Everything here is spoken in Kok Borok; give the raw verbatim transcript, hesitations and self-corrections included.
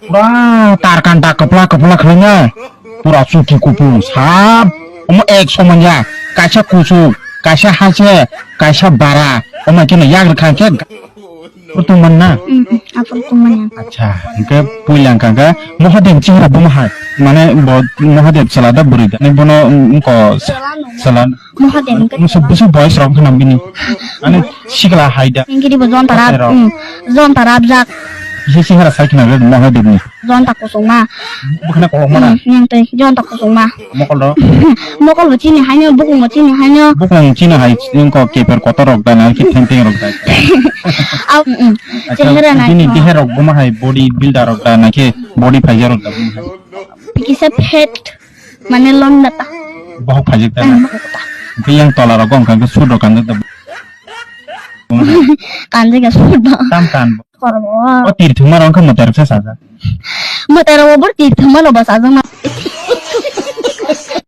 Pura tarkan ta kwpla kwpla khwlaina. Pura chuti kupung sab. Omo ek somanya. Kaisa kuchuk, kaisa haise, kaisa bara. Omo khe no yak rwkha khe. Purtung man na? Mm, mm, apor tung man. Acha, hingke puila hingka hingke Mahadev chihra bomo hai. Mane bo Mahadev chwla da bwrwi da. Ani bono, mm, ko chwla. Mahadev hingke. Musu, busu boys rok hwnam bini. Ani sikla hai da. Hingke bo jonta rap, Rok. Mm, jonta rap jak. Isi chihra sai khna Mahadev ni. Jonta kusungma. Bukhana kolok mana? Hmm, yang tei jonta kusungma. Mokol do? Mokol bo chini haino, bukung bo chini haino. Bukung chini hai, ingko keper kotor rok da na, ke theng theng rok da. Au, mm, mm. Acha, chehra na. Bini dehe rok buma hai body builder rok da na, ke body phaija rok da buma hai. Kisa phet, mane lom da ta. Bohok phaijak da na. Hmm, bohok ta. Ke yang tola rok gong kan ke sud rok kan da. Kanjak ya sud do. Tam kan. Kormo. O tir thwngma rok wngkha mwtai rok se sajak. Mwtai rok bo tir thwngma rok bo sajak na.